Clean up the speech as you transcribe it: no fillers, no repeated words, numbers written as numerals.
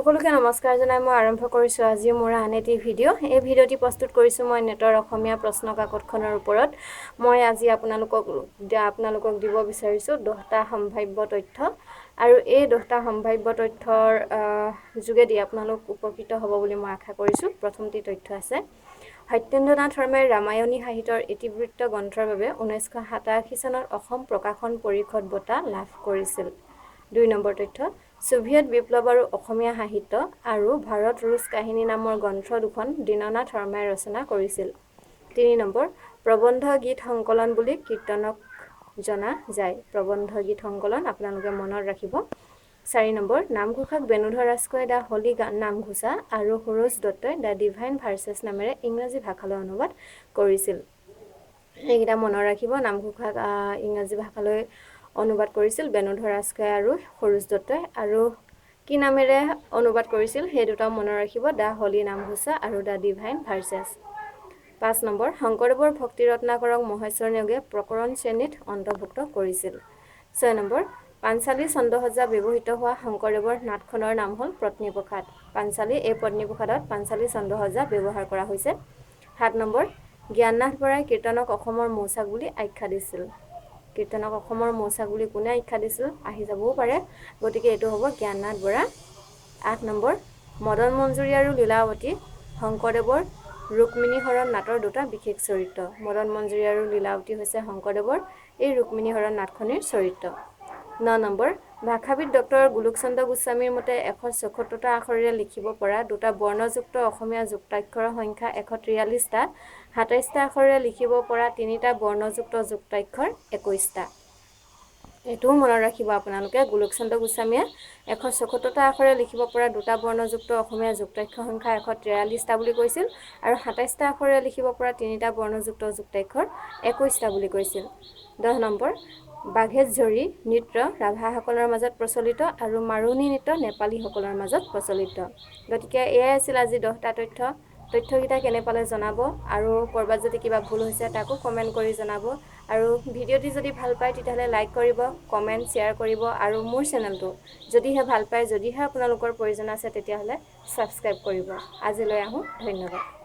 সকলোকে নমস্কাৰ জনাই মই আৰম্ভ কৰিছোঁ আজি মোৰ আন এটি ভিডিঅ'। এই ভিডিঅ'টি প্ৰস্তুত কৰিছোঁ মই নেটৰ অসমীয়া প্ৰশ্ন কাকতখনৰ ওপৰত। মই আজি আপোনালোকক দিব বিচাৰিছোঁ 10টা সম্ভাৱ্য তথ্য আৰু এই 10টা সম্ভাৱ্য তথ্যৰ যোগেদি আপোনালোক উপকৃত হ'ব বুলি মই আশা কৰিছোঁ। প্ৰথমটি তথ্য আছে, সত্যেন্দ্ৰনাথ শৰ্মাই ৰামায়ণী সাহিত্যৰ ইতিবৃত্ত গ্ৰন্থৰ বাবে 1987 চনত অসম প্ৰকাশন পৰিষদ বঁটা লাভ কৰিছিল। 2 নম্বৰ তথ্য, ছোভিয়েট বিপ্লৱ আৰু অসমীয়া সাহিত্য আৰু ভাৰত ৰুছ কাহিনী নামৰ গ্ৰন্থ দুখন দীননাথ শৰ্মাই ৰচনা কৰিছিল। 3 নম্বৰ, প্ৰবন্ধ গীত সংকলন বুলি কীৰ্তনক জনা যায়। প্ৰবন্ধ গীত সংকলন আপোনালোকে মনত ৰাখিব। 4 নম্বৰ, নামঘোষাক বেণুধৰ ৰাজখোৱাই the Holi Namghosha আৰু সৰোজ দত্তই the divine versus নামেৰে ইংৰাজী ভাষালৈ অনুবাদ কৰিছিল। এইকেইটা মনত ৰাখিব। নামঘোষাক ইংৰাজী ভাষালৈ অনুবাদ কৰিছিল বেণুধৰ ৰাজখোৱাই আৰু সৰোজ দত্তই, আৰু কি নামেৰে অনুবাদ কৰিছিল সেই দুটাও মনত ৰাখিব, the Holi Namghosha আৰু the divine versus. 5 number, শংকৰদেৱৰ ভক্তি ৰত্নাকৰক মহেশ্বৰ নেওগে প্ৰকৰণ শ্ৰেণীত অন্তৰ্ভুক্ত কৰিছিল। 6 নম্বৰ, পাঞ্চালী ছন্দসজ্জা ব্যৱহৃত হোৱা শংকৰদেৱৰ নাটখনৰ নাম হ'ল পত্নীপ্ৰসাদ। পাঞ্চালী, এই পত্নীপ্ৰসাদত পাঞ্চালী ছন্দসজ্জা ব্যৱহাৰ কৰা হৈছে। 7 নম্বৰ, জ্ঞাননাথ বৰাই কীৰ্তনক অসমৰ মৌচাক বুলি আখ্যা দিছিল। কীৰ্তনক অসমৰ মৌচাক বুলি কোনে আখ্যা দিছিল, আহি যাবও পাৰে, গতিকে এইটো হ'ব জ্ঞাননাথ বৰা। 8 নম্বৰ, মদন মঞ্জুৰী আৰু লীলাৱতী শংকৰদেৱৰ ৰুক্মিণী হৰণ নাটৰ দুটা বিশেষ চৰিত্ৰ। মদন মঞ্জুৰী আৰু লীলাৱতী হৈছে শংকৰদেৱৰ এই ৰুক্মিণী হৰণ নাটখনিৰ চৰিত্ৰ। 9 নম্বৰ, ভাষাবিদ ডক্টৰ গোলোকচন্দ্ৰ গোস্বামীৰ মতে 174টা আখৰেৰে লিখিব পৰা দুটা বৰ্ণযুক্ত অসমীয়া যুক্তাক্ষৰৰ সংখ্যা 143টা, 27টা আখৰেৰে লিখিব পৰা তিনিটা বৰ্ণযুক্ত যুক্তাক্ষৰ 21টা। এইটোও মনত ৰাখিব আপোনালোকে। গোলোকচন্দ্ৰ গোস্বামীয়ে 174টা আখৰেৰে লিখিব পৰা দুটা বৰ্ণযুক্ত অসমীয়া যুক্তাক্ষৰ সংখ্যা 143টা বুলি কৈছিল আৰু 27টা আখৰেৰে লিখিব পৰা তিনিটা বৰ্ণযুক্ত যুক্তাক্ষৰ 21টা বুলি কৈছিল। 10 নম্বৰ, বাঘেজৰী নৃত্য ৰাভাসকলৰ মাজত প্ৰচলিত আৰু মাৰুণী নৃত্য নেপালীসকলৰ মাজত প্ৰচলিত। গতিকে এয়াই আছিল আজি 10টা তথ্য। তথ্যকেইটা কেনে পালে জনাব আৰু ক'ৰবাত যদি কিবা ভুল হৈছে তাকো কমেণ্ট কৰি জনাব। আৰু ভিডিঅ'টি যদি ভাল পায় তেতিয়াহ'লে লাইক কৰিব, কমেণ্ট শ্বেয়াৰ কৰিব আৰু মোৰ চেনেলটো যদিহে ভাল পায়, যদিহে আপোনালোকৰ প্ৰয়োজন আছে তেতিয়াহ'লে ছাবস্ক্ৰাইব কৰিব। আজিলৈ আহোঁ, ধন্যবাদ।